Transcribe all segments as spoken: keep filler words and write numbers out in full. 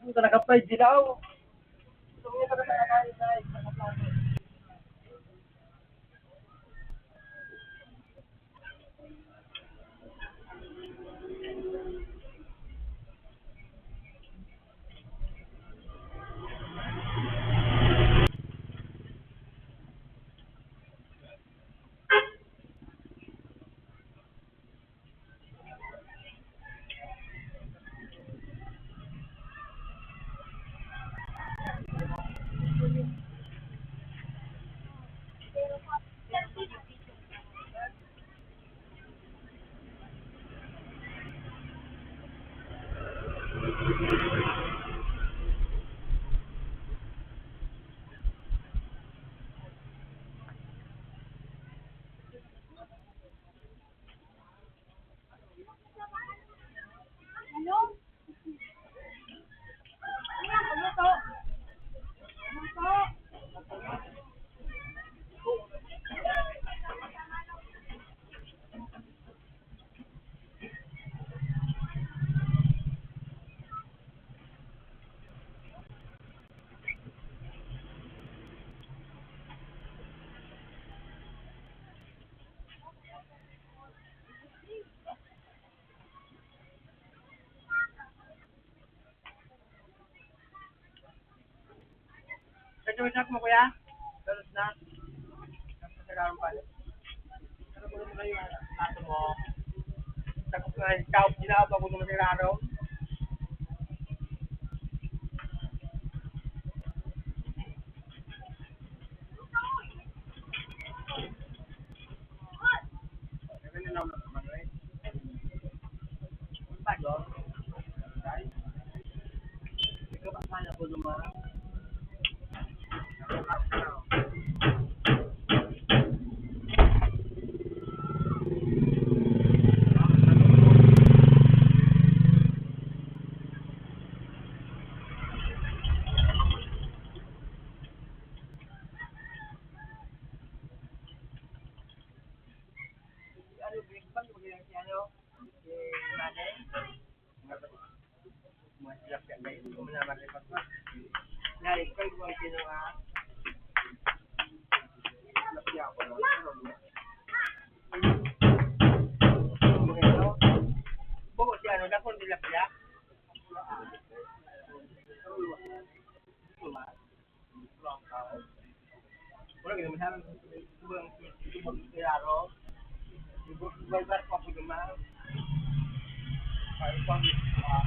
Puta, naka-five dilaw. Sa Georgia mo, kuya? Tapos na. Tapos na lang pala. Ano mo naman yung aso mo? Tapos na, ikaw, ginawa ko naman sa laro. Ano, breakfast mo kaya si ano? Si nanay? Mga tilapia na ito, mga maripas pa. Nanay, ikaw yung ginawa. Tilapia ako, no? Buko si ano, dakong tilapia. Wala ka naman sa subang, subang sa yaro. Subang, subang, subang, subang, subang. Ay, subang, ah.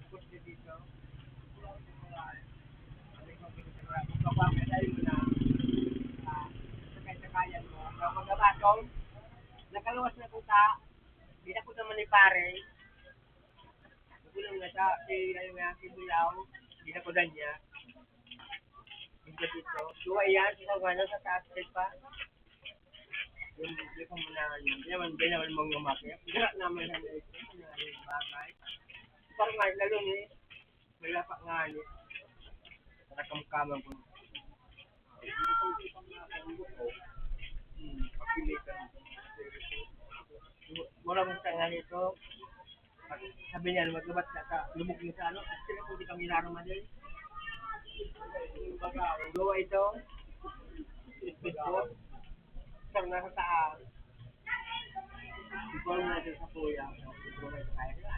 Tapos dito, sakay-sakayan mo. Kapag abatong, nakaluwas na po ta, di na po naman ni pare. Nagulang na siya, kay Rayo nga, kay Bulaw, di na po na niya. Hindi dito. Duwa yan, sa mga nasa taas, pa. Yung, yung pamunahan yun. Di naman, di naman mong umakyat. Wala naman yan, eh. Yung bagay. Parang nga, lalo ni, may lapa nga, eh. Nakakamkaman ko. Hmm, pagpili ka. Mura mong tangan ito. Sabi niya, "Maglabat ka sa lubog niya sa ano, kasi kung di kami naroman din." Gawa ito. Ito. Isang nasa taas. Ikaw na din sa kuya. Ikaw na sa kaya.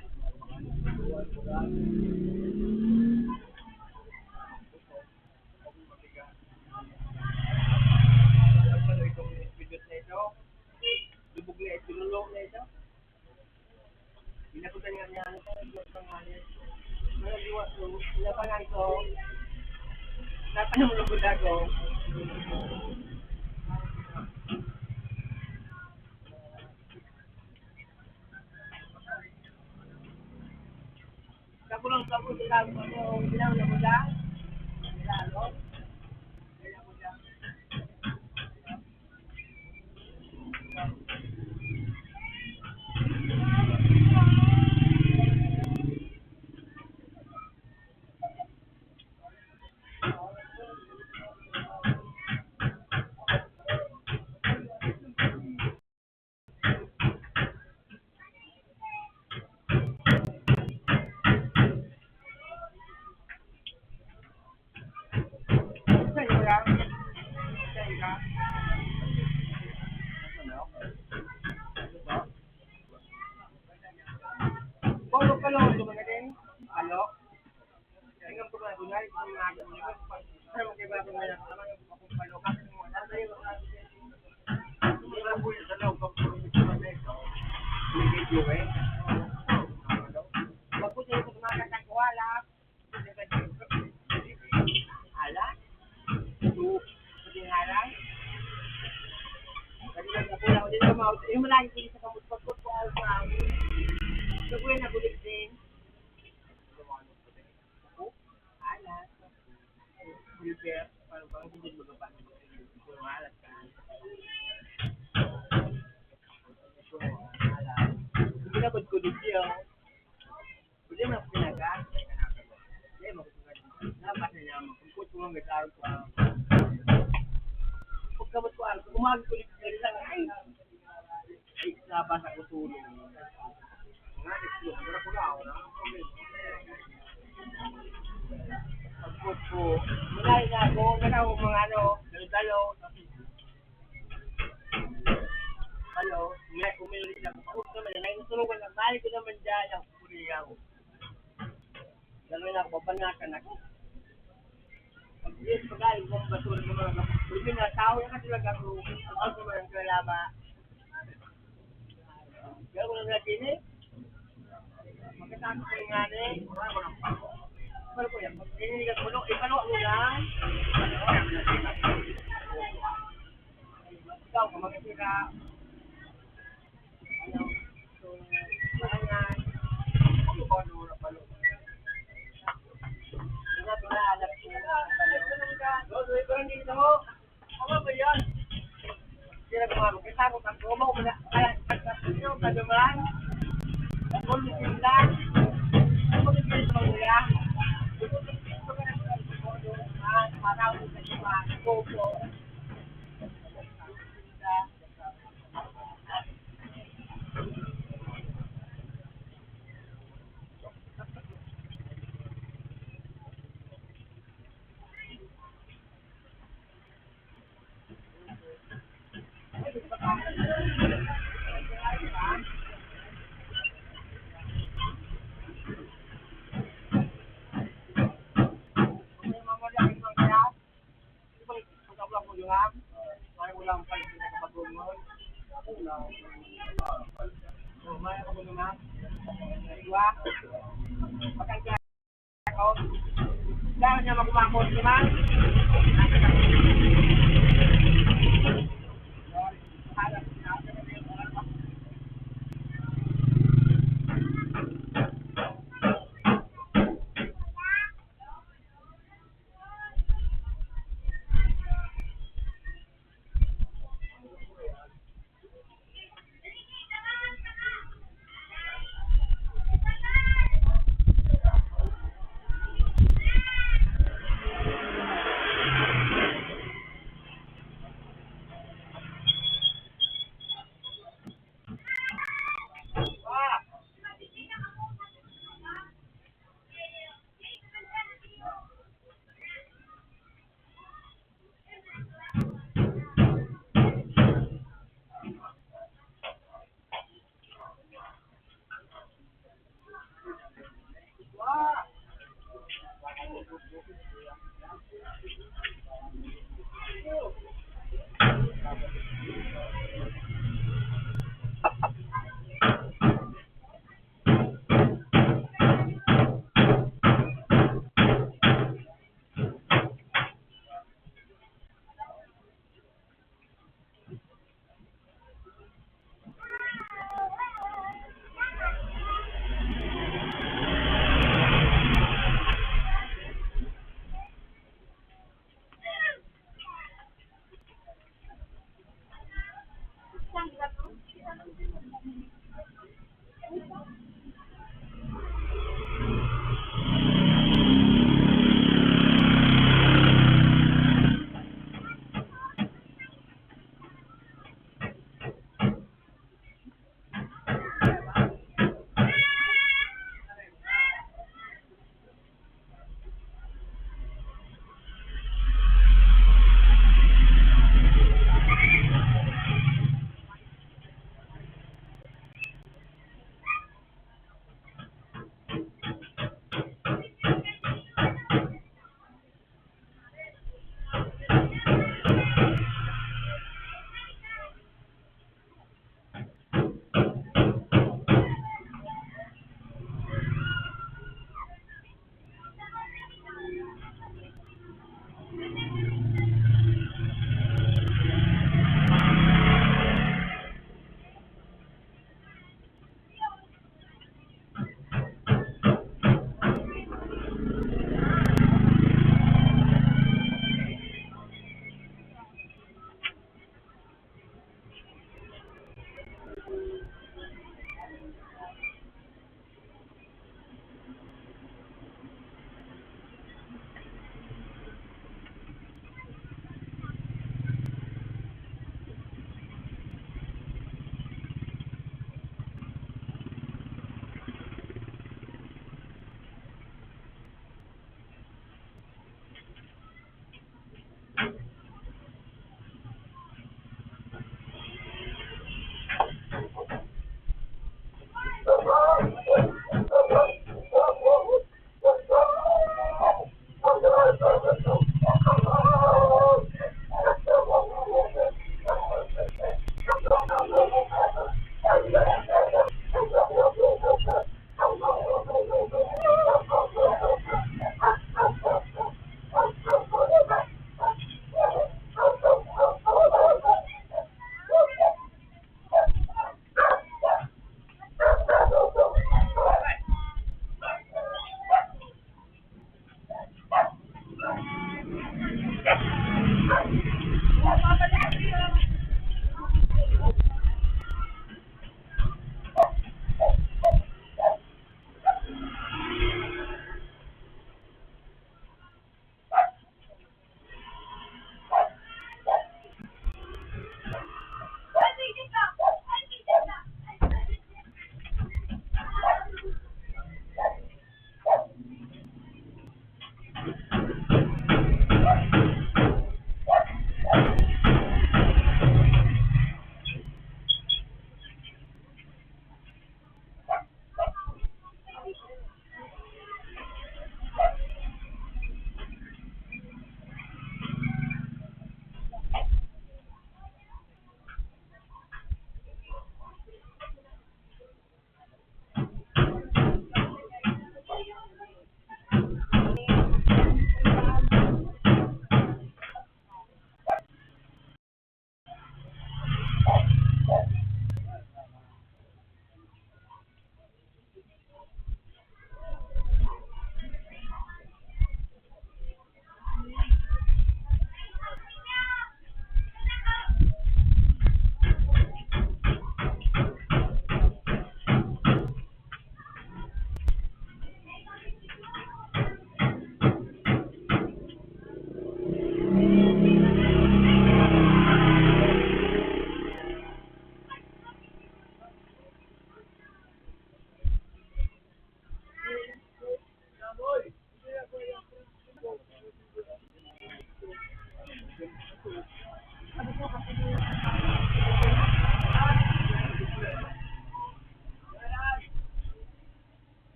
Lubog na ito, lulong na ito. Pinapunta nga niya, ano, sa mga pangalan. Mga liwa ko, pinapangan ko. Natanong lugod ako. Sa bulong, sa bulong, sa bulong, sa bulong, sa bulong, sa bulong. Yung eh. Pag po sa'yo, kung mga katangkuhala, ala, ito, pati ngalan. Pwede lang na po lang, hindi na ma-, yung malaki ko sa kamot, pag po, po, ala, sa, sa buhay na bulit din. Ala, prepare, para bang hindi mo gabahin yung alat ka. Hindi na ko dito. Hindi mo pinaga. Hindi mo pinaga. Dapat na niya, magkumpot mo ang gagawin ko. Pagkabot ko, ano, umaga ko dito, ay, ay, nabasa ko tulong. Nga, ito, ang wala ko na, wala ko na. Pagkabot ko, wala na ako, wala ako mga ano, dalo-dalo. Hello, may umilit ako. Pagkabot ko, may nangyayin tulungan, ang bahay ko naman dyan, ang kuliyaw. Gano'n na ako, papanakan ako. Pag-, yes, pag-alim ng basura ng mga kapatid, may mga tao na kasi nag-arugan. Ang tao sa mga kalaba. Kaya ko lang natin eh. Magkatapos ko nga eh. Ano ko yan? Pag-, hindi ka puno, ipalo mo lang. Ikaw, kung magkasira,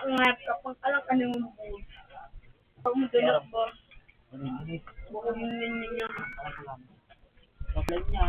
Nga, kapag alam ka nang lubos. Pag maganap ba? Baka yun yun yun yun. Offline niya.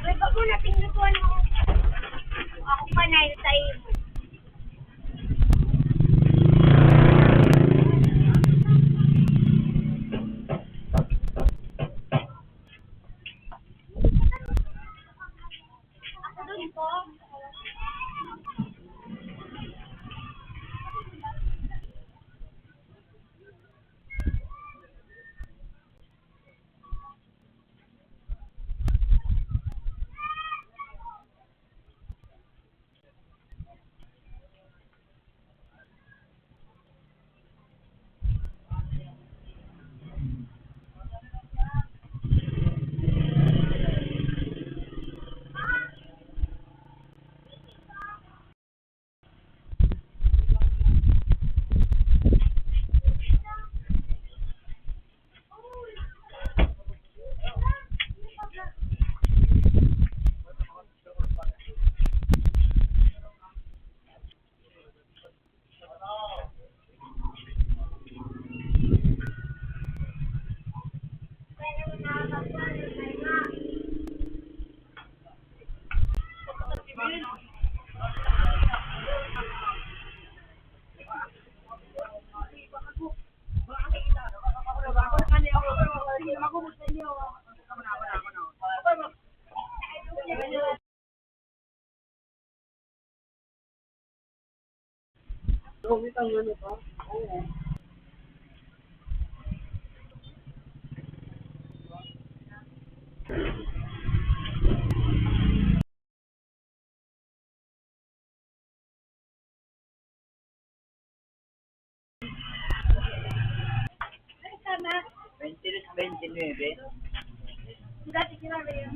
Ay, bago natin lutuan mo. Ako pa na yung time. Ako dun po. Tama. Twenty-three, twenty-nine. Dati sila rin.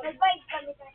Nag-five kami sa